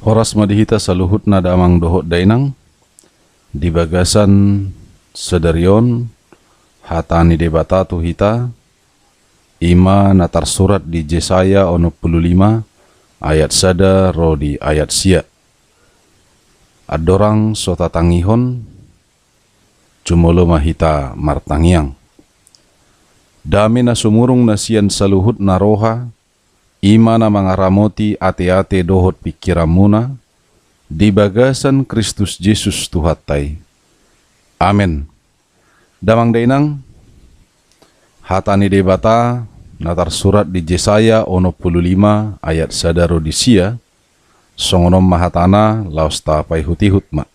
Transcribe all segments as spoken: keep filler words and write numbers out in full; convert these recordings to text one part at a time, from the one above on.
Horas ma di hita saluhutna damang dohot dainang, di bagasan sadari on, hata ni Debata tu hita, i ma na tarsurat di Jesaya onom pulu lima ayat sada ro di ayat sia. Andorang so tatangihon, jumolo ma hita martangiang. Dame na sumurung na sian saluhut na roha, i ma na mangaramoti ate-ate dohot pingkiranmuna, di bagasan Kristus Jesus Tuhanta i. Amen. Damang dainang, hata ni Debata na tarsurat di Jesaya onom pulu lima ayat sada ro di sia, songon on ma hatana, laos tapaihut-ihut ma.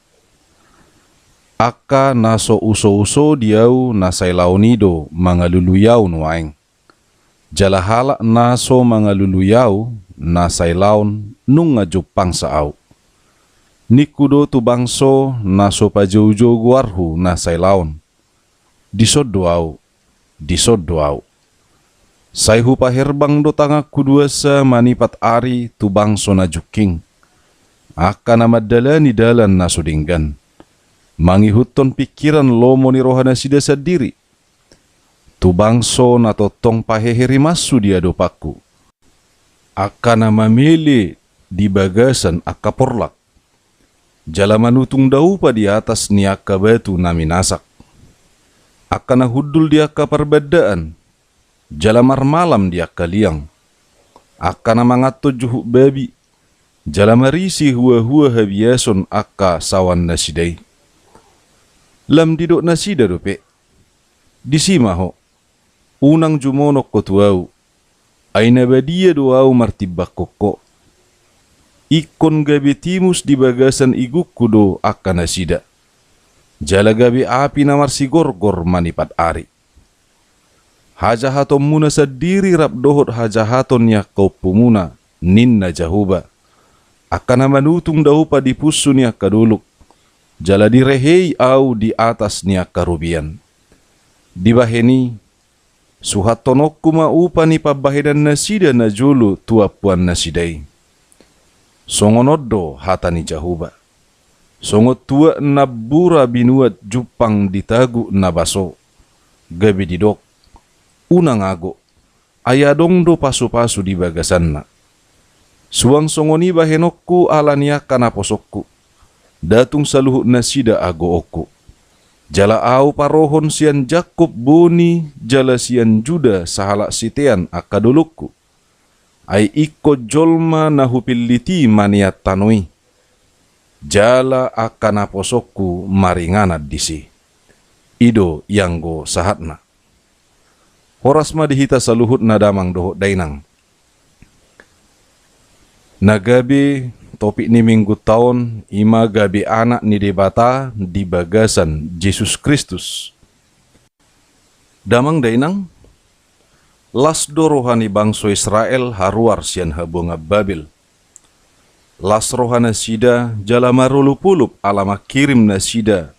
Angka na so uso-uso di ahu na sailaon i do mangalului ahu nuaeng. Jala halak na so mangalului ahu na sailaon nunga jumpangsa ahu. Ningku do tu bangso na so pajoujou goarhu na sailaon: Dison do ahu, dison do ahu. Sai hupaherbang do tanganku duansa manipat ari tu bangso na jungking, angka na mandalani dalan na so denggan, mangihuthon pingkiran lomo ni rohanasida sandiri. Tu bangso na tongtong pahehe rimashu di adopanku, angka na mamele di bagasan angka porlak, jala manutung daupa di atas ni angka batu na minasak, angka na hundul di angka parbandaan, jala marmalam di angka liang, angka na manganhon juhut babi, jala marisi hua-hua habiason angka saoannasida i. Lam didok nasida dope: Disi ma ho, unang jumonok ho tu ahu, ai na badia do ahu martimbangkon ho. Ingkon gabe timus di bagasan igungku do angka nasida, jala gabe api na marsigorgor manipat ari. Hajahatonmuna sandiri rap dohot hajahaton ni angka ompumuna, ninna Jahowa, angka na manutung daupa di punsu ni angka dolok, jala direhei ahu di atas ni angka robean. Dibahen i, suhathononku ma upa ni pambahenannasida najolo tu ampuannasida i. Songon on do hata ni Jahowa: Songon tuak nambura binuat jumpang di tagu na baso, gabe didok: Unang ago, ai adong do pasu-pasu di bagasanna. Suang songon i bahenonku ala ni angka naposongku, nda tung saluhutnasida agoonku. Jala ahu parohon sian Jakkob boni jala sian Juda sahalak sitean angka dolokku. Ai ingkon jolma na hupillit i manean tano i, jala angka naposongku maringanan disi. I do ianggo sahatna. Horas ma di hita saluhutna damang dohot dainang. Na gabe topik ni minggunta on i ma gabe anak ni Debata di bagasan Jesus Kristus. Damang dainang, las do roha ni bangso Israel haruar sian habuangan Babel. Las rohanasida jala marolop-olop ala manghirim nasida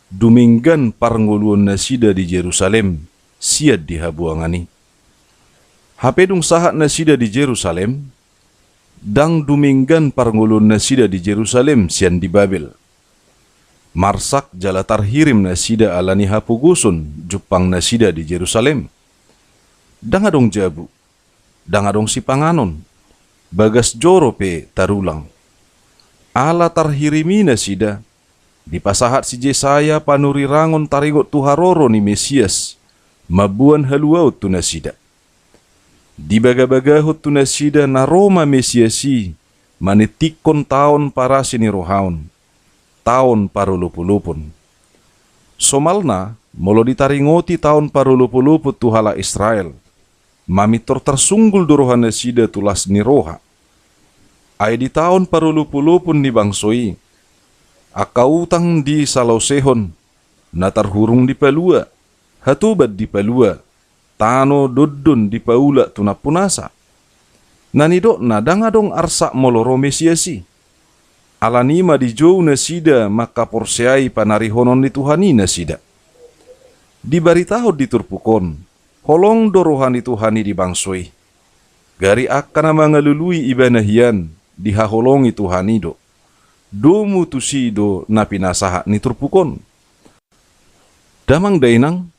dumenggan parngoluonnasida di Jerusalem sian di habuangan i. Hape dung sahat nasida di Jerusalem, ndang dumenggan parngoluonnasida di Jerusalem sian di Babel. Marsak jala tarhirim nasida ala ni hapogoson jumpangnasida di Jerusalem. Ndang adong jabu, ndang adong sipanganon, bagas joro pe tarulang. Ala tarhirim i nasida, dipasahat si Jesaya panurirangon taringot tu haroro ni Mesias, mamboan haluaon tu nasida. Dibagabagahon tu nasida na ro ma Mesias i maningtinghon taon parasi ni roha on, taon parolopolopon. Somalna, molo ditaringoti taon parolopolopon tu halak Israel, mamintor tarsunggul do rohanasida tu las ni roha. Ai di taon parolopolopon ni bangso i, angka utang disalosehon, na tarhurung dipalua, hatoban dipalua, tano dondon dipaulak tu nampunasa. Na nidokna ndang adong arsak molo ro Mesias i. Ala ni i ma dijou nasida mangkaporseai panarihonon ni Tuhan i nasida. Dibaritahon di turpuk on, holong do roha ni Tuhan i di bangso i. Gari angka na mangalului ibana hian, dihaholongi Tuhan i do. Domu tusi do na pinasahat ni turpuk on. Damang dainang,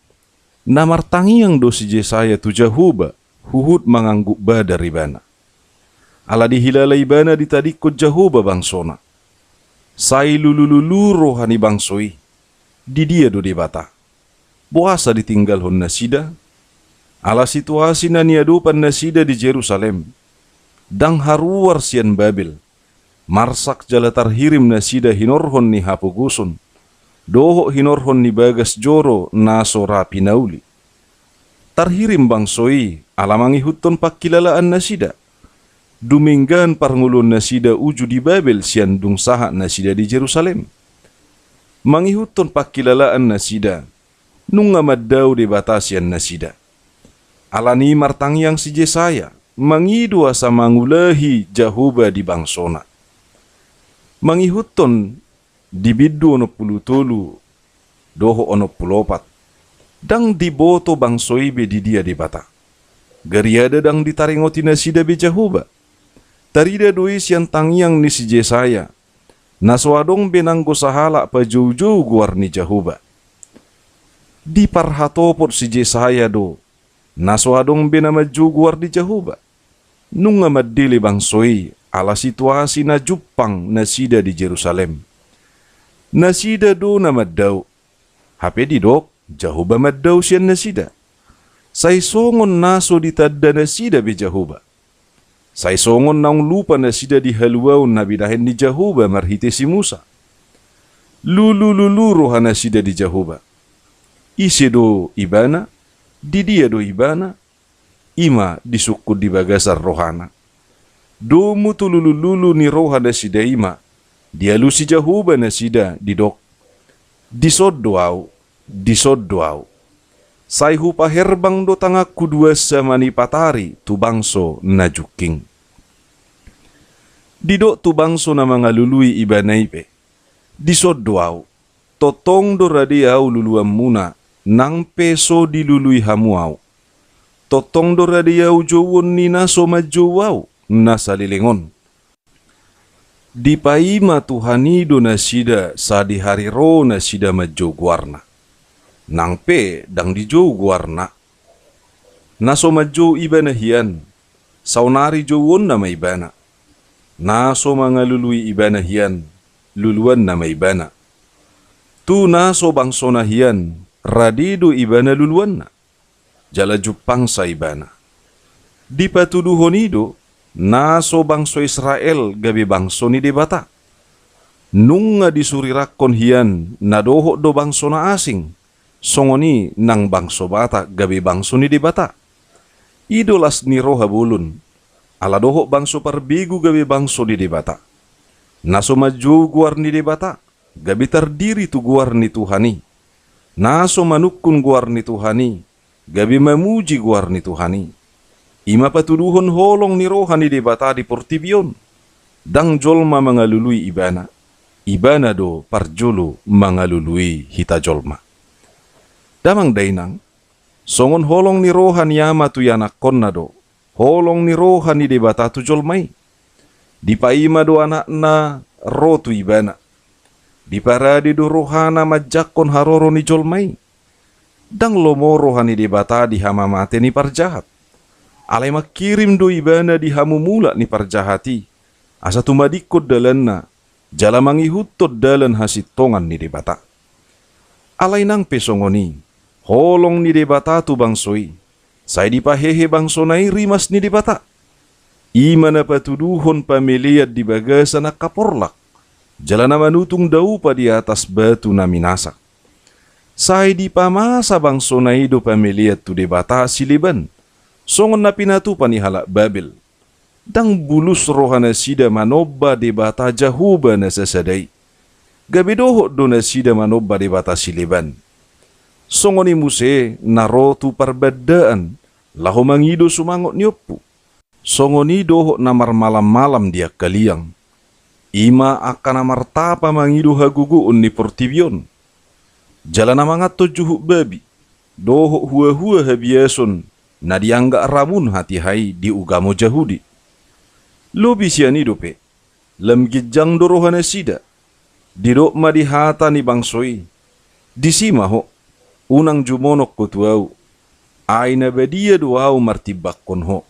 na martangiang do si Jesaya tu Jahowa, huhut manganggup badar ibana. Ala dihilala ibana ditadingkon Jahowa bangsona. Sai lulululu roha ni bangso i. Di dia do Debata? Boasa ditinggalhon nasida? Ala situasi na niadopan nasida di Jerusalem. Ndang haruar sian Babel. Marsak jala tarhirim nasida hinorhon ni hapogoson, dohot hinorhon ni bagas joro na so ra pinauli. Tarhirim bangso i ala mangihuthon pangkilalaan nasida. Dumenggan parngoluon nasida uju di Babel sian dung sahat nasida di Jerusalem. Mangihuthon pangkilalaan nasida, nunga mandao Debata sian nasida. Alani i martangiang si Jesaya, mangido asa mangulahi Jahowa di bangsona. Mangihuthon di bindu onom pulu tolu dohot onom pulu opat. Ndang diboto bangso i be di dia Debata. Gariada ndang ditaringoti nasida be Jahowa. Tarida do i sian tangiang ni si Jesaya, na so adong be nanggo sahalak pajoujou goar ni Jahowa. Diparhatopot si Jesaya do, na so adong be na manjou goar ni Jahowa. Nunga mandele bangso i ala situasi na jumpang nasida di Jerusalem. Nasida do na mandao. Hape didok, Jahowa mandao sian nasida. Sai songon na so ditanda nasida be Jahowa. Sai songon naung lupa nasida di haluaon na binahen ni Jahowa marhite si Musa. Lulululu roha nasida di Jahowa. Ise do Ibana? Di dia do Ibana? I ma disungkun di bagasan rohana. Domu tu lulululu ni roha nasida i ma dialusi Jahowa nasida, didok: Dison do ahu, dison do ahu. Sai hupaherbang do tanganku duansa manipatari tu bangso na jungking. Didok tu bangso na mangalului Ibana i pe: Dison do ahu. Tongtong do rade ahu luluanmuna, nang pe so dilului hamu ahu. Tongtong do rade ahu jouon ni na so manjou ahu, na saleleng on. Dipaima Tuhan i do nasida sadihari ro nasida manjou goarna. Nang pe ndang dijou goarna. Na so manjou Ibana hian, saonari jouonna ma Ibana. Na so mangalului Ibana hian, luluanna ma Ibana. Tu na so bangsona hian, rade do Ibana luluanna. Jala jumpangsa Ibana. Dipatuduhon i do, na so bangso Israel gabe bangso ni Debata. Nunga disurirangkon hian na dohot do bangso na asing, songon i nang bangso Batak gabe bangso ni Debata. I do las ni roha bolon, ala dohot bangso parbegu gabe bangso ni Debata. Na so manjou goar ni Debata, gabe tardiri tu goar ni Tuhan i. Na so manungkun goar ni Tuhan i, gabe mamuji goar ni Tuhan i. I ma patuduhon holong ni roha ni Debata di portibi on. Ndang jolma mangalului Ibana. Ibana do parjolo mangalului hita jolma. Damang dainang, songon holong ni roha ni ama tu ianakkonna do holong ni roha ni Debata tu jolma i. Dipaima do anakna ro tu ibana. Diparade do rohana manjangkon haroro ni jolma i. Ndang lomo roha ni Debata di hamamate ni parjahat. Alai mangkirim do Ibana di hamu mulak ni parjahat i, asa tumadingkon dalanna, jala mangihuthon dalan hasintongan ni Debata. Alai nang pe songon i, holong ni Debata tu bangso i, sai dipahehe bangsona i rimas ni Debata. I ma na patuduhon pamelean di bagasan angka porlak, jala na manutung daupa di atas batu na minasak. Sai dipamasa bangsona i do pamelean tu debata sileban, songon na pinatupa ni halak Babel. Ndang bulus roha nasida manomba Debata Jahowa na sasada i. Gabe dohot do nasida manomba debata sileban. Songon i muse na ro tu parbandaan, laho mangido sumangot ni ompu. Songon i dohot na marmalam-malam di angka liang. I ma angka na martapa mangido hagogoon ni portibi on. Jala na manganhon juhut babi, dohot hua-hua habiason na dianggap ramun hatiha i di ugamo Jahudi. Lobi sian i dope, lam ginjang do rohanasida. Didok ma di hata ni bangso i: Disi ma ho, unang jumonok ho tu ahu, ai na badia do ahu martimbangkon ho.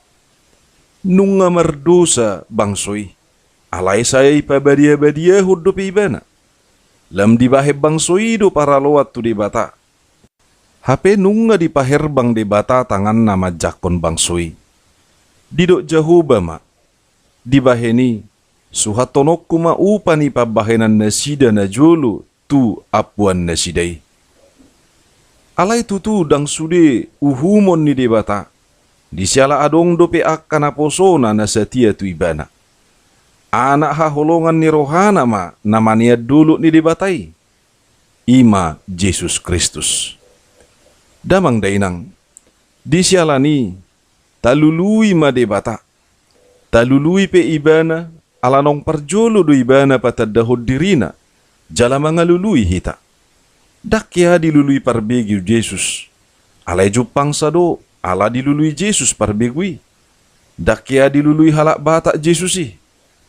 Nunga mardosa bangso i, alai sai pabadia-badiahon dope ibana. Lam dibahen bangso i do paraloan tu Debata. Hape nunga dipaherbang Debata tanganna manjangkon bangso i. Didok Jahowa ma: Dibahen i, suhathononku ma upa ni pambahenannasida najolo tu ampuannasida i. Alai tutu ndang sude uhumon ni Debata, di siala adong dope angka naposona na satia tu ibana. Anak haholongan ni rohana ma na manean dolok ni Debata i, i ma Jesus Kristus. Damang dainang, di siala ni i, talului ma Debata. Talului pe ibana, ala naung parjolo do ibana patandahon dirina, jala mangalului hita. Ndang hea dilului parbegu Jesus, alai jumpangsa do, ala dilului Jesus parbegu i. Ndang hea dilului halak Batak Jesus i,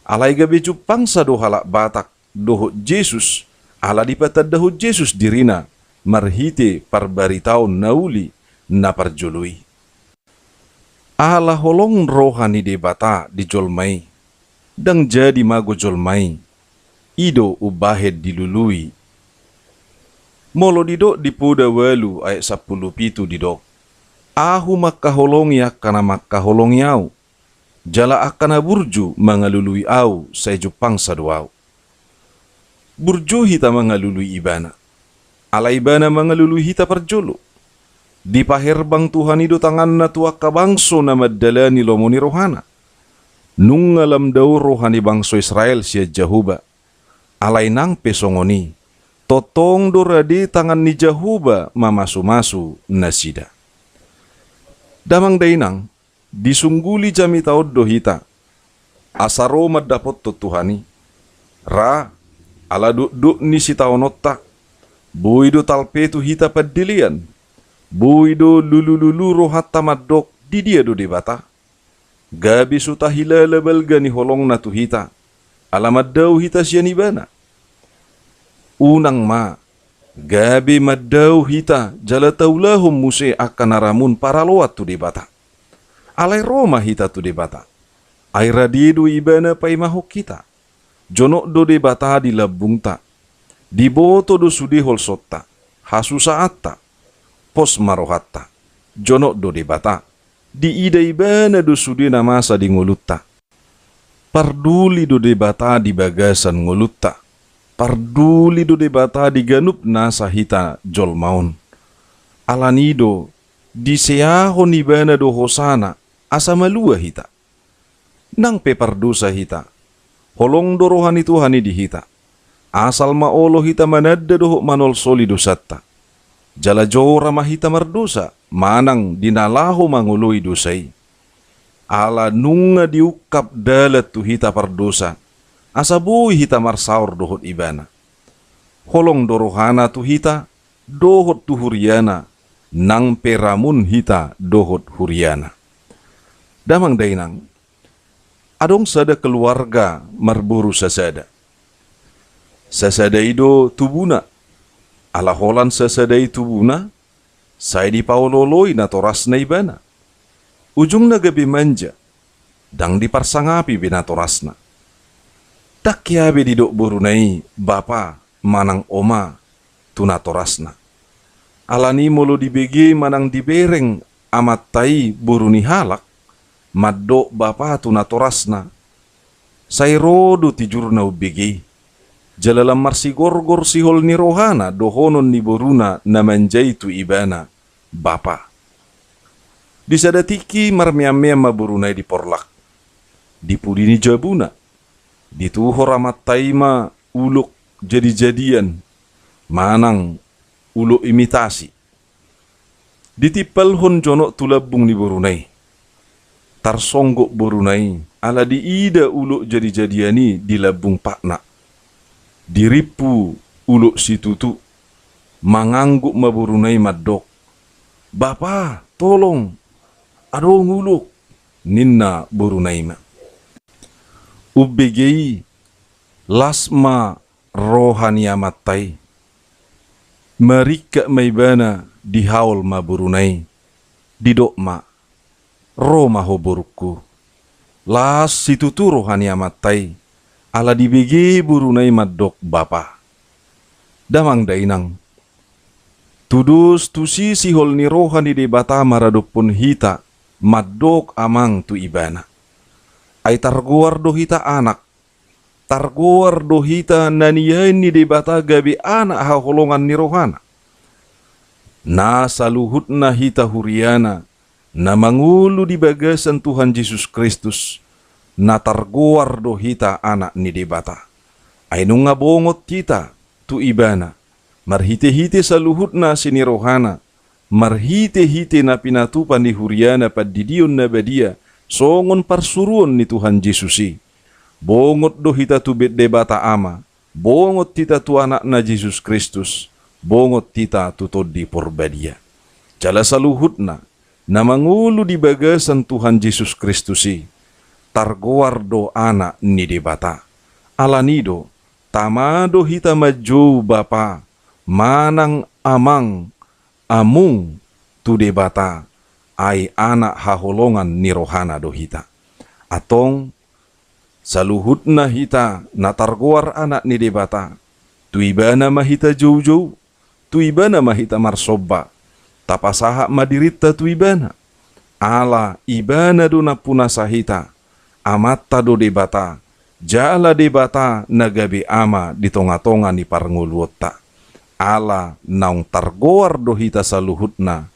alai gabe jumpangsa do halak Batak dohot Jesus, ala dipatandahon Jesus dirina marhite parbaritaon na uli na parjolo i. Ala holong roha ni Debata di jolma i, ndang jadi mago jolma i, i do umbahen dilului. Molo didok di Poda ualu ayat sampulu pitu didok: Ahu mangkaholongi angka na mangkaholongi ahu, jala angka na burju mangalului ahu, sai jumpangsa do ahu. Burju hita mangalului ibana, ala ibana mangalului hita parjolo. Dipaherbang Tuhan i do tanganna tu angka bangso na mandalani lomo ni rohana. Nunga lam dao roha ni bangso Israel sian Jahowa. Alai nang pe songon i, tongtong do rade tangan ni Jahowa mamasumasu nasida. Damang dainang, disungguli jamita on do hita, asa ro mandapothon Tuhan i. Ra, ala dokdok ni sitaononta, boi do talpe tu hita pandelean, boi do lulululu rohanta mandok: Didia do Debata? Gabe so tahilala balga ni holongna tu hita, ala mandao hita sian ibana. Unang ma, gabe mandao hita jala taulahon muse angka na ramun paraloan tu Debata. Alai ro ma hita tu Debata, ai rade do ibana paimahon hita. Jonok do Debata di lambungta. Diboto do sude holsonta, hasusaanta. Pos ma rohanta, jonok do Debata. Diida ibana do sude na masa di ngolunta. Parduli do Debata di bagasan ngolunta. Parduli do Debata di ganup nasa hita jolma on. Alani i do, diseahon ibana do hosana, asa malua hita. Nang pe pardosa hita, holong do roha ni Tuhan i di hita. Asal ma olo hita mananda dohot manolsoli dosanta. Jala jora ma hita mardosa, manang di na laho mangoloi dosa i. Ala nunga diungkap dalan tu hita pardosa, asa boi hita marsaor dohot ibana. Holong do rohana tu hita, dohot tu huriana, nang pe ramun hita dohot huriana. Damang dainang, adong sada keluarga marboru sasada. Sasada i do tubuna. Ala holan sasada i tubuna, sai dipaolooloi natorasna ibana. Ujungna gabe manja, ndang diparsangapi be natorasna. Ndang hea be didok boruna i bapa manang oma tu natorasna. Alani molo dibege manang dibereng amanta i boru ni halak, mandok bapa tu natorasna, sai ro do tijurna umbege i. Jala lam marsigorgor sihol ni rohana dohonon ni boruna na manja i tu ibana bapa. Di sada tingki marmeammeam ma boruna i di porlak, di pudi ni jabuna. Dituhor amanta i ma ulok jadijadian manang ulok imitasi. Ditimpalhon jonok tu lambung ni boruna i. Tarsonggop boruna i ala diida ulok jadijadian i di lambung patna. Dirimpu ulok situtu. Mangangguk ma boruna i mandok, "Bapa, tolong, adong ulok," ninna boruna i ma. Umbege i Las ma roha ni amanta i. Maringkat ma ibana, dihaol ma boruna i. Didok ma, "Ro ma ho borungku." Las situtu roha ni amanta i, ala dibege boruna i mandok bapa. Damang dainang, tudos tusi sihol ni roha ni Debata maradophon hita mandok amang tu ibana. Ai targoar do hita anak, targoar do hita na niain ni Debata gabe anak haholongan ni rohana. Na saluhutna hita huriana, na mangolu di bagasan Tuhan Jesus Kristus, na targoar do hita anak ni Debata. Ai nunga bongot hita tu ibana, marhite-hite saluhutna asi ni rohana, marhite-hite na pinatupa ni huriana pandidion na badia, songon parsuruon ni Tuhan Jesus i. Bongot do hita tu Debata Ama, bongot hita tu Anakna Jesus Kristus, bongot hita tu Tondi Porbadia. Jala saluhutna, na mangolu di bagasan Tuhan Jesus Kristus i, targoar do anak ni Debata. Alani do, tama do hita manjou bapa, manang amang, amung tu Debata, ai anak haholongan ni rohana do hita. Antong, saluhutna hita na targoar anak ni Debata, tu ibana ma hita joujou, tu ibana ma hita marsomba, tapasahat ma dirinta tu ibana. Ala ibana do nampunasa hita, amanta do Debata, jala Debata na gabe ama di tonga-tonga ni parngoluonta. Ala naung targoar do hita saluhutna,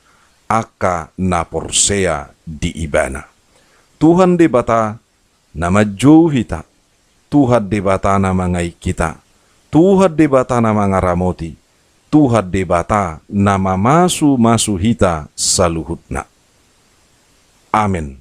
angka na porsea di ibana. Tuhan Debata na manjou hita, Tuhan Debata na mangaik hita, Tuhan Debata na mangaramoti, Tuhan Debata na mamasu-masu hita saluhutna. Amen.